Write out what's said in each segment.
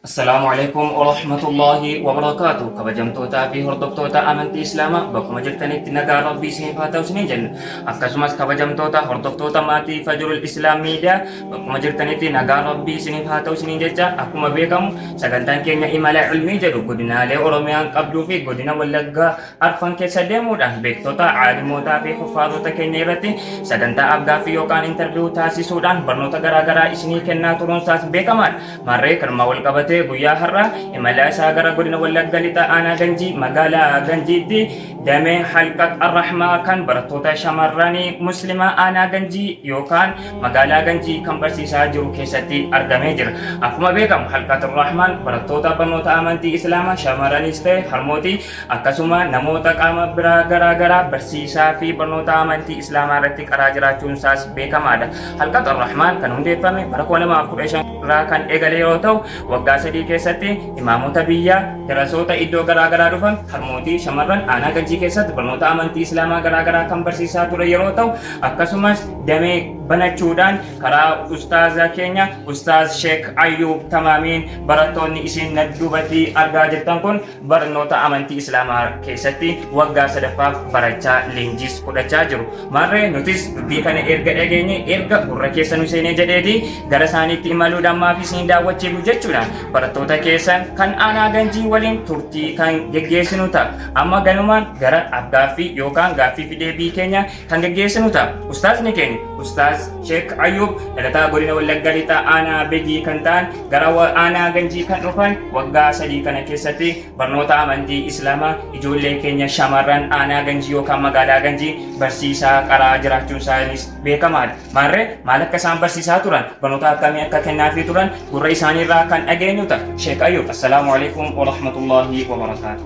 Assalaamu alaikum warahmatullaahi wabarakaatu. Kabajamtootaa fi hordoftoota amantii Islaamaa bakkuma jirtanitti nagaa Rabbii isiniif haa ta'u isiniin jenna. Akkasumas kabajamtoota hordoftoota maatii Fajrul Islaam Miidiyaa bakkuma jirtanitti nagaa Rabbii isiniif haa ta'u isiniin jecha, akkuma beekamu sagantaan keenya imala ilmii jedhu godinaalee Oromiyaan qabduu fi godina Wallaggaa arfan keessa deemuudhaan beektota, caalimootaa fi huffaatota keenya irratti sagantaa afgaaffii yookaan interview taasisuudhaan barnoota garaa garaa isinii kennaa turuun isaas beekamaadha. Maarree kanuma wal qabatee guyyaa har'aa imala isaa gara godina Wallagga Lixa aanaa Ganjii magaalaa Ganjiitti damee Halqat Arrahmaa kan barattoota shamarranii Muslimaa aanaa Ganjii yookaan magaalaa Ganjii kan barsiisaa jiru keessatti argamee jira. Akkuma beekamu Halqat Arrahmaan barattoota barnoota amantii Islaamaa shamarranis ta'e harmootii akkasuma namoota qaama biraa garaa garaa barsiisaa fi barnoota amantii Islaamaa irratti qaraa jiraachuun isaas beekamaadha. Halqat Arrahmaan kan hundeeffame bara 2015 irraa kan eegale yoo ta'u, waggaa 3 keessatti imaamota biyyaa, darasoota iddoo garaa garaa dhufan, harmootii, shamarran aanaa Ganjii keessatti barnoota amantii Islaamaa garaa garaa kan barsiisaa ture yeroo ta'u, akkasumas damee banachuudhaan karaa ustaaza keenya Ustaaz Sheek Ayyuub Tamaamiin barattoonni isin na duubatti argaa jirtan kun barnoota amantii Islaamaa keessatti waggaa sadaffaaf barachaa leenjiis fudhachaa jiru. Maarree nutis dubbii kana erga dhageenye, erga gurra keessa nu seenee jedheeti gara isaaniitti imaluudhaan maaf isin daawwachiifnu jechuudhaan barattoota keessan kan aanaa Ganjii waliin turtii kan geggeessinu ta'a. Amma ganumaan gara afgaaffii yookaan gaaffii fi deebii keenya kan geggeessinu ta'a. Ustaazni keenya Ustaaz Sheek Ayyuub dhalataa godina Wallagga Lixaa aanaa Begii kan ta'an gara aanaa Ganjii kan dhufan waggaa 3 kana keessatti barnoota amantii Islaamaa ijoollee keenya shamarran aanaa Ganjii yookaan magaalaa Ganjii barsiisaa qaraa jiraachuun isaaniis beekamaadha. Maarree maal akka isaan barsiisaa turan, barnoota akkamii akka kennaafii turan gurra isaaniirraa kan dhageenyu ta'a. Sheek Ayyuub, assalaamu alaikum wa rahmatullahi wa barakaatuh.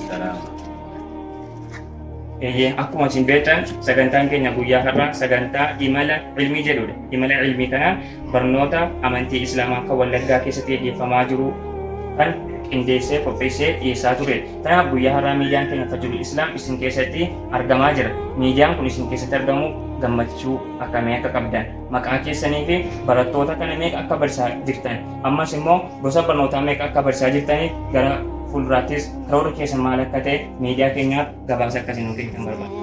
Salaam. Eeyyee, akkuma isin beektan sagantaan keenya guyyaa har'aa sagantaa imala ilmii jedhudha. Imala ilmii kanaan barnoota amantii Islaamaa akka Wallaggaa keessatti gaggeeffamaa jiru kan qindeessee qopheessee dhiyeessaa ture. Kanaaf guyyaa har'aa miidiyaan keenya Fajrul Islaam isin keessatti argamaa jira. Miidiyaan kun isin keessatti argamuuf gammachuu akkamii akka qabdan, maqaa keessanii fi barattoota kana meeqa akka barsiisaa jirtan, ammas immoo gosa barnootaa meeqa akka barsiisaa jirtaniif gara fuulduraattis karoorri keessan maal akka ta'e miidiyaa keenyaaf gabaasa akkasii nuu kennitan barbaada.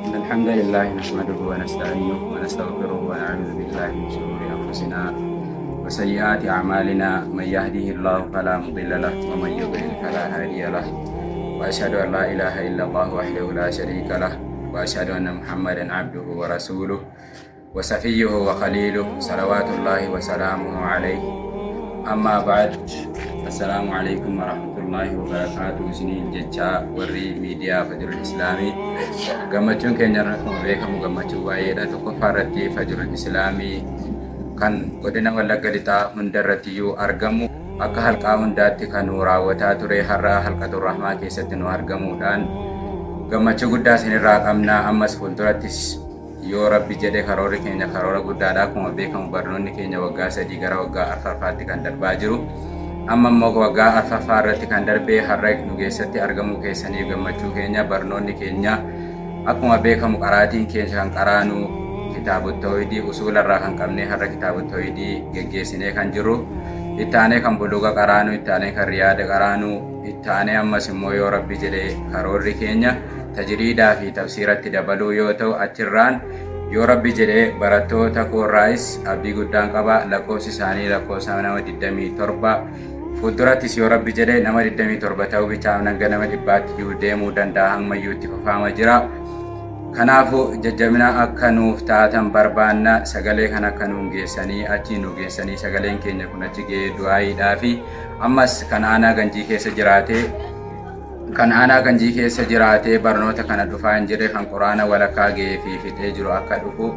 إن الحمد لله نحمده ونستعينه ونستغفره ونعوذ بالله من شرور أنفسنا وسيئات أعمالنا، من يهده الله فلا مضل له ومن يضلل فلا هادي له، وأشهد أن لا إله إلا الله وحده لا شريك له، وأشهد أن محمدا عبده ورسوله وصفيه وخليله، صلوات الله وسلامه عليه. أما بعد، السلام عليكم ورحمة الله وبركاته. Isiniin jecha warri miidiyaa Fajrul Islaamii, gammachuun keenya irra akkuma beekamu gammachuu baay'eedha. Tokkoffaa irratti Fajrul Islaamii kan godina Wallagga Lixaa hunda irrattiyyuu argamu akka halqaa hundaatti kan nu raawwataa ture har'a Halqatul Rahmaa keessatti nu argamuudhaan gammachuu guddaa isinirraa qabna. Ammas fuuldurattis yoo Rabbi jedhe karoorri keenya karoora guddaadha. Akkuma beekamu barnoonni keenya waggaa 3 gara waggaa arfaffaatti kan darbaa jiru. Amma immoo waggaa arfaffaa irratti kan darbee har'a nu keessatti argamuu keessaniif gammachuu keenya. Barnoonni keenya akkuma beekamu qaraatiin keenya kan qaraanu kitaaba tawhidii usuula irraa kan qabnee har'a kitaaba tawhidii geggeessinee kan jiru. Itti aanee kan buluuga qaraanu, itti aanee kan riyaada qaraanu, itti aanee ammas immoo yoo Rabbi jedhe karoorri keenya tajriidaa fi tafsiiratti dabaluu yoo ta'u, achirraan yoo Rabbi jedhe barattoota koorraayis abdii guddaan qaba. Lakkoofsi isaanii lakkoofsa nama 27, fuuldurattis yoo Rabbi jedhe nama 27 ta'uu bichaa hanga nama 100tti iyyuu deemuu danda'a, hammayyuu itti fufaama jira. Kanaafuu jajjabina akka nuuf taatan barbaanna. Sagalee kan akka nuun geessanii, achi nu geessanii, sagaleen keenya kun achi ga'ee du'aayiidhaa fi ammas kan aanaa Ganjii keessa jiraatee, kan aanaa Ganjii keessa jiraatee barnoota kana dhufaa hin jirre, kan quraana walakkaa ga'ee fi fixee jiru akka dhufu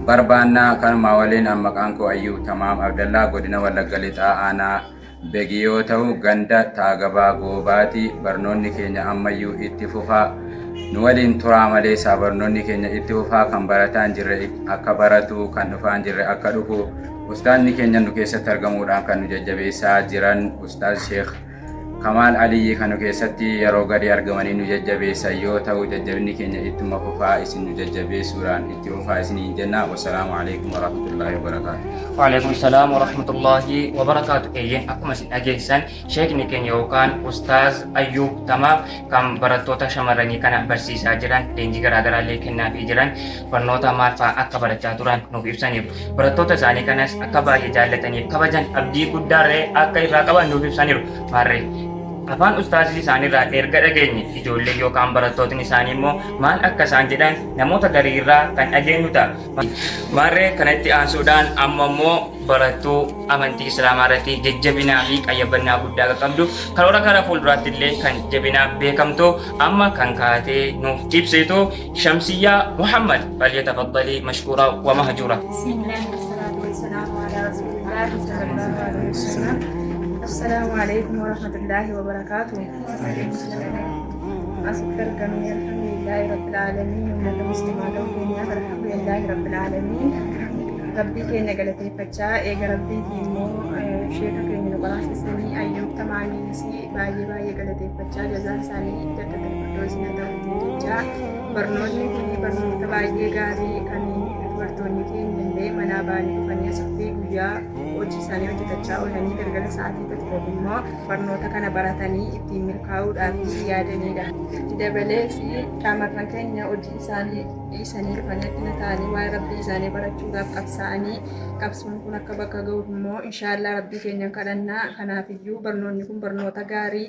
barbaanna. Kanuma waliin an maqaan koo Ayyuub Tamaam Abdallaa, godina Wallagga Lixaa aanaa Begii yoo ta'u ganda Taagabaa Goobaati. Barnoonni keenya ammayyuu itti fufaa, nu waliin turaa malee isaa barnoonni keenya itti fufaa. Kan barataa hin jirre akka baratu, kan dhufaa hin jirre akka dhufu, ustaazni keenya nu keessatti argamuudhaan kan nu jajjabeessaa jiran Ustaaz Sheekh Kamaal Aliyyi kan nu keessatti yeroo gadi argamanii nu jajjabeessan yoo ta'u jajjabinni keenya ittuma fufaa isin nu jajjabeessuudhaan itti fufaa isiniin jenna. Wassalaamu alaikum warahmatullaahi wabarakaatu. Waalaikum salaam warahmatullaahi wabarakaatu. Eeyyeen akkuma isin dhageessan sheekni keenya yookaan Ustaaz Ayyuub Tamaam kan barattoota shamarranii kana barsiisaa jiran leenjii garaagaraa illee kennaafii jiran barnoota maal fa'aa akka barachaa turan nuuf ibsaniiru. Barattoota isaanii kanas akka baay'ee jaallataniif kabajan abdii guddaarree akka irraa qaban nuuf ibsaniiru. Maarree afaan ustaazii isaaniirraa erga dhageenye ijoollee yookaan barattootni isaanii immoo maal akka isaan jedhan namoota garii irraa kan dhageenyu ta'a. Maarree kanatti aansuudhaan amma immoo barattuu amantii Islaamaa irratti jajjabinaa fi qayyabannaa guddaa kan qabdu karoora gara fuulduraatti illee kan jabinaa beekamtu amma kan kaatee nuuf ibsitu Shamsiyyaa Muhammad falyatafaddalii mashkuuraa wa mahjuura. Bismillah, wassalatu wassalamu ala rasulillah sallallahu alaihi wasallam. Assalamu alaikum warahmatullahi wabarakatuh. Asitti argamne alhamdulillahi rabbil alamin uummata muslimaa ta'uu keenyaaf alhamdulillahi rabbil alamin. Rabbii keenya galateeffachaa eega rabbiitii immoo sheeka keenya nu qaraasisanii Ayyuub Tamaamiinis baay'ee baay'ee galateeffachaa jazaan isaanii jannatul firdoosiin haa ta'u jechaa barnoonni kun barnoota baay'ee gaarii kan dubartoonni keenya illee manaa ba'anii dhufanii asitti guyyaa hojii isaanii hojjetachaa oolanii galgala sa'aatii tokkoof immoo barnoota kana baratanii ittiin milkaa'uudhaaf yaadanidha. Itti dabalees shaamarran keenya hojii isaanii dhiisanii dhufanii akkana ta'anii waa'ee rabbii isaanii barachuudhaaf qabsaa'anii qabsoon kun akka bakka ga'uuf immoo inshaallah rabbii keenya kadhannaa. Kanaafiyyuu barnoonni kun barnoota gaarii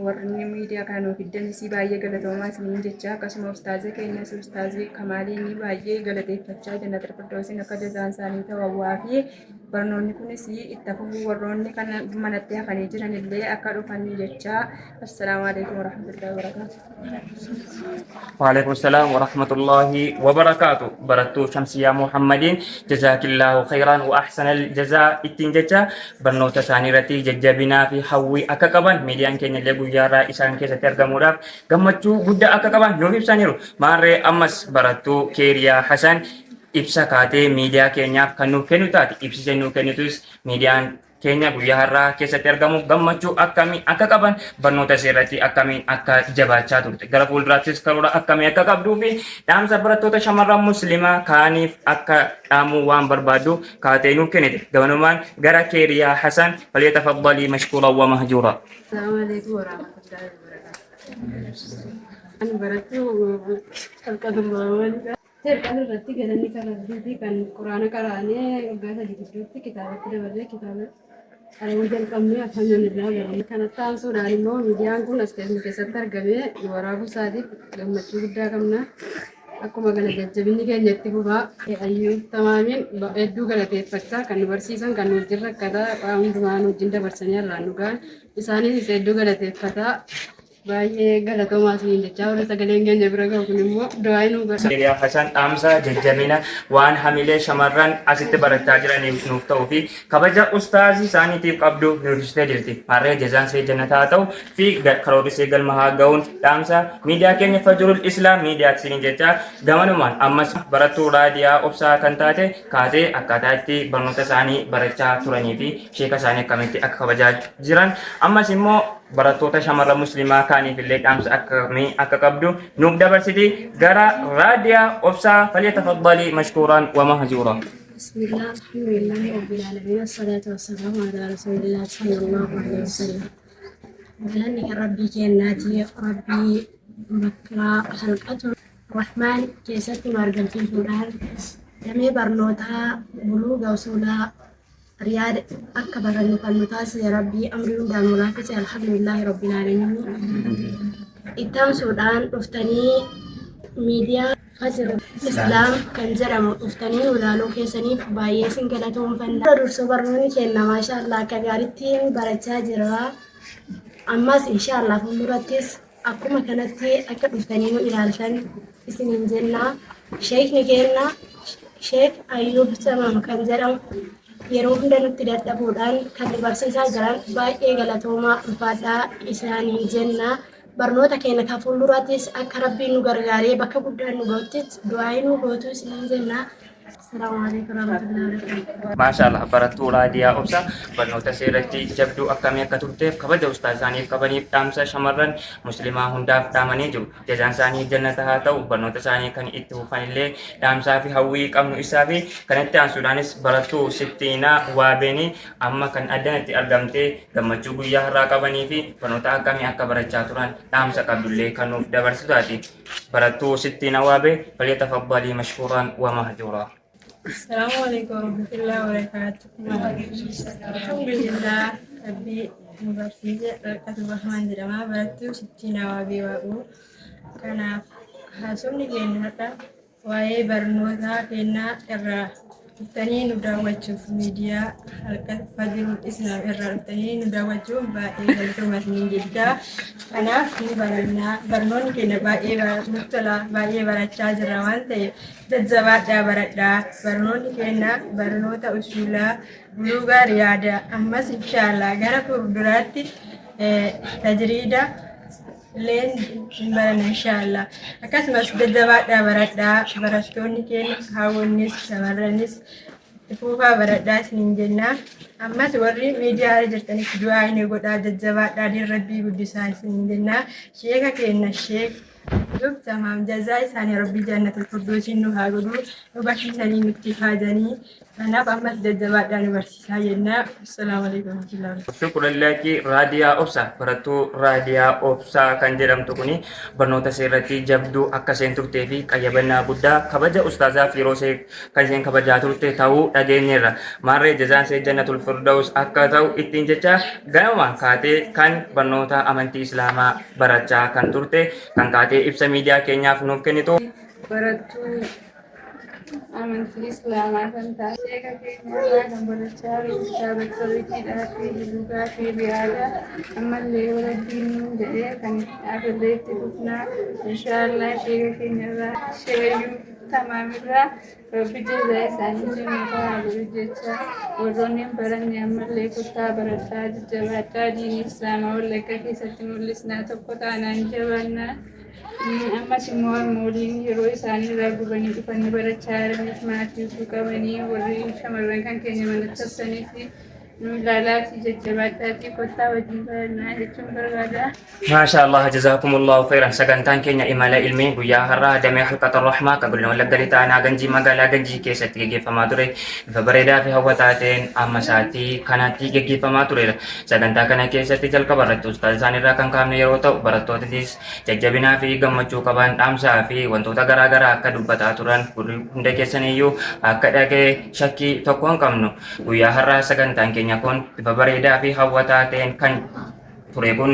warri miidiyaa kana nuuf fiddanis baay'ee galatoomaa isiniin jecha akkasuma ustaazii keenyas ustaazii Kamaaliin baay'ee galateeffachaa jannatul firdoosiin akka jazaan isaanii ta'u hawwaa fi barnoonni kunis itti fufuu warroonni kana manatti hafanii jiran illee akka dhufan jecha. Assalaamu alaikum warahmatullahi wabarakatuh. Waalaikum salaam wa rahmatullahi wa barakaatu. Barattuu Shamsiyyaa Muhammadiin jazaakillaahu khayran wa ahsanal jazaa ittiin jecha barnoota isaanii irratti jajjabinaa fi hawwii akka qaban miidiyaan keenya illee guyyaarraa isaan keessatti argamuudhaaf gammachuu guddaa akka qaban nuuf ibsaniiru. Maarree ammas barattuu Keeriyaa Hasan ibsa kaatee miidiyaa keenyaaf kan nuuf kennu taate. Ibsi nuuf kennitus miidiyaan keenya guyyaa har'aa keessatti argamu gammachuu akkamii akka qaban barnoota ishee irratti akkamiin akka jabaachaa turte gara fuulduraattis karoora akkamii akka qabduu fi dhaamsa barattoota shamarran musliimaa kaaniif akka dhaamuu waan barbaaddu kaatee nuuf kennite. Gamanumaan gara Keeriyaa Hasan falyatafaddalii mashkuuran wa mahjuura. Assalamu alaikum warahmatullahi wabarakatuh. Ani barattuu qalqalummaa Jalqaba irratti galanni kan Rabbiiti kan Quraana qaraanee waggaa 3 gidduutti kitaabatti dabarree kitaaba qara'uu jalqabnee alhamdulillah baranne. Kanatti aansuudhaan immoo miidiyaan kun as keessatti argamee nu waraabuu isaatiif gammachuu guddaa qabna. Akkuma kana jajjabinni keenya itti fufaa. Ayyuub Tamaamiin hedduu galateeffachaa kan nu barsiisan kan nu wajjin rakkataa waan hundumaa nu wajjin dabarsanii har'aan nu ga'an isaanis hedduu galateeffataa. Baay'ee galatoomaa isiniin jechaa warri sagaleen keenya bira ga'u kun immoo du'aa nuu godha. Hiriyaa Hasan dhaamsa jajjabina waan hamilee shamarran asitti barachaa jiraniif nuuf ta'uu fi kabaja ustaazii isaaniitiif qabdu nuuf ibsitee jirti. Maarree jazaan see jannata haa ta'u fi karoorri see galma haa ga'uun dhaamsa miidiyaa keenya Fajrul Islaam miidiyaa isiniin jechaa gamanumaan ammas barattuu Raadiyaa Obsaa kan taate kaatee akkaataa itti barnoota isaanii barachaa turanii fi sheeka isaanii akkamitti akka kabajaa jiran ammas immoo barattoota shamarran musliimaa kaaniif illee dhaamsa akkamii akka qabdu nuuf dabarsiti. Gara Raadiyaa Obsaa falyatafaddalii mashkuuraan wa mahjuura. Bismillah, alhamdulillahi rabbil alamin, assalatu wassalamu ala rasulillah sallallahu alaihi wasallam. Galanni kan Rabbii keenyaati, Rabbii bakka halqatu Rahmaan keessatti nu argamsiisuudhaan damee barnootaa buluuga usuulaa Riyaad akka barannu kan nu taasise Rabbii amrii hundaan nu laaffise alhamdulillaahi rabbil aalamiin. Itti aansuudhaan dhuftanii miidiyaa Fajr Islaam kan jedhamu dhuftanii nu ilaaluu keessaniif baay'ee isin galatoomfanna. Dura dursoo barnoonni keenya maashaallah akka gaariitti barachaa jira. Ammas inshaallah fuuldurattis akkuma kanatti akka dhuftanii nu ilaaltan isiniin jenna. Sheekni keenya Sheek Ayyuub Tamam kan jedhamu yeroo hunda nutti dadhabuudhaan kan nu barsiisaa jiran baay'ee galatoomaa ulfaadhaa isaaniin jenna. Barnoota keenya kan fuulduraattis akka Rabbiin nu gargaaree bakka guddaan nu ga'uttis du'aa'ii nu gootu isiniin jenna. Assalaamu alaikum warahmatullahi wabarakatuh. Maasha Allah barattuu Raadiyaa Obsaa barnoota ishee irratti jabduu akkamii akka turteef kabaja ustaaz isaaniif qabaniif dhaamsa shamarran muslimaa hundaaf dhaamanii jiru. Jazaan isaanii jannata haa ta'u barnoota isaanii kan itti fufan illee dhaamsaa fi hawwii qabnu isaa fi kanatti aansuudhaanis barattuu Sittiinaa Waabeenii amma kan addanatti argamtee gammachuu guyyaa har'aa qabanii fi barnoota akkamii akka barachaa turan dhaamsa qabdullee kan nuuf dabarsitu taati. Barattuu Sittiinaa Waabee falyatafaddalii mashkuuraan wa mahjuuraa. Assalamu alaikum warahmatullahi wabarakatuh. Alhamdulillah Rabbii nu barsiise Raqatu Rahmaan jedhama. Barattuu Sittiinaa Waabii Waaquu. Kanaaf haasofni keenya har'a waa'ee barnootaa keenyaa irraa dhuftanii nu daawwachuuf miidiyaa harka Fajrul Islaam irraa dhuftanii nu daawwachuuf baay'ee galatoomaa isiniin jecha. Kanaaf ni barannaa barnoonni keenya baay'ee nutti tola baay'ee barachaa jirra waan ta'eef jajjabaadhaa baradhaa barnoonni keenya barnoota usuulaa buluugaa riyaada ammas inshaallah gara fuulduraatti tajriida illeen hin baranna inshaallah akkasumas jajjabaadhaa baradhaa barattoonni keenya haawwonnis shamarranis fuufaa baradhaa isiniin jenna ammas warri miidiyaa irra jirtanis du'aa inni godhaa jajjabaadhaa diin rabbii guddisaa isiniin jenna sheeka keenya sheek Yusuf tamaam jazaa isaanii rabbii jannatul firdoosiin nu haa godhu nu barsiisanii nutti kaajanii kanaaf ammas jajjabaadhaa nu barsiisaa jenna assalaamu alaikum warahmatullahi wabarakatuh. Shukran laki Raadiyaa Obsaa barattuu Raadiyaa Obsaa kan jedhamtu kuni barnoota ishee irratti jabduu akka isheen turtee fi qayyabannaa guddaa kabaja ustaazaaf yeroo ishee kan isheen kabajaa turte ta'uu dhageenyeerra. Maarree jazaan ishee jannatul firdaus akka ta'u ittiin jecha ganamaan kaatee kan barnoota amantii Islaamaa barachaa kan turte kan kaatee ibsa miidiyaa keenyaaf nuuf kennitu. Barattuu amantii Islaamaa kan taate sheeka keenya irraa kan barachaa jiru kitaaba tawhiidhaa fi bulugaa fi riyaada ammallee yoo rabbiin nuun jedhee kan afillee itti fufnaa inshaallah sheeka keenya irraa sheeyyuu tamaamirraa Rabbi jazaa isaanii jannata haa godhu jecha warroonni hin baranne ammallee kottaa baradhaa jajjabaadhaa diinii islaamaa wallagga keessatti mul'isnaa tokko taanaan jabaannaa ammas immoo harmooliin yeroo isaanii irraa gubanii dhufanii barachaa jiraniif maatii utuu qabanii warri shamarran kan keenya manatti haftaniif nu ilaalaatii jajjabaadhaatii kottaa wajjin barannaa jechuun barbaada. Maasha Allah jazakumullahu khairan sagantaan keenya imala ilmii guyyaa har'aa damee halqata rahmaa kan godina wallagga lixaa aanaa ganjii magaalaa ganjii keessatti geggeeffamaa ture bifa bareedaa fi hawwataa ta'een amma sa'aatii kanatti geggeeffamaa tureera. Sagantaa kana keessatti jalqaba irratti ustaaz isaaniirraa kan kaafne yeroo ta'u barattootatis jajjabinaa fi gammachuu qaban dhaamsaa fi wantoota garaa garaa akka dubbataa turan gurri hunda keessaniyyuu akka dhaga'e shakkii tokko hin qabnu. Guyyaa har'aa sagantaan keenya kun bifa bareedaa fi hawwataa ta'een kan ture kun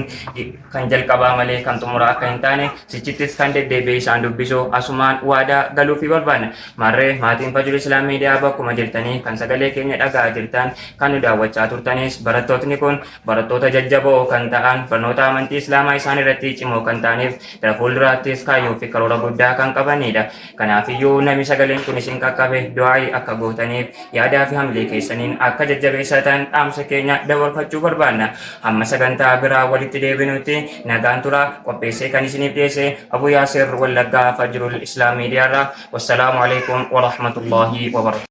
kan jalqabaa malee kan xumuraa akka hin taane sichittis kan deddeebi'ee isaan dubbisu asumaan waadaa galuufii barbaanna. Maarree maatiin Fajr Islaam Miidiyaa bakkuma jirtanii kan sagalee keenya dhaga'aa jirtan kan nu daawwachaa turtanis barattootni kun barattoota jajjaboo kan ta'an barnoota amantii Islaamaa isaan irratti cimoo kan ta'aniif gara fuulduraattis kaayyoo fi karoora guddaa kan qabanidha. Kanaafiyyuu namni sagaleen kun isin qaqqabe du'aa'ii akka gootaniif yaadaa fi hamilee keessaniin akka jajjabeessatan dhaamsa keenya dabarfachuu barbaanna. Hamma sagantaa biraa walitti deebinutti nagaan tura. Qopheessee kan isiniif dhiyeesse Abu Yaasir Wallaggaa Fajrul Islaam Miidiyaarraa. Wassalaamu alaikum warahmatullahi wabarakatuh.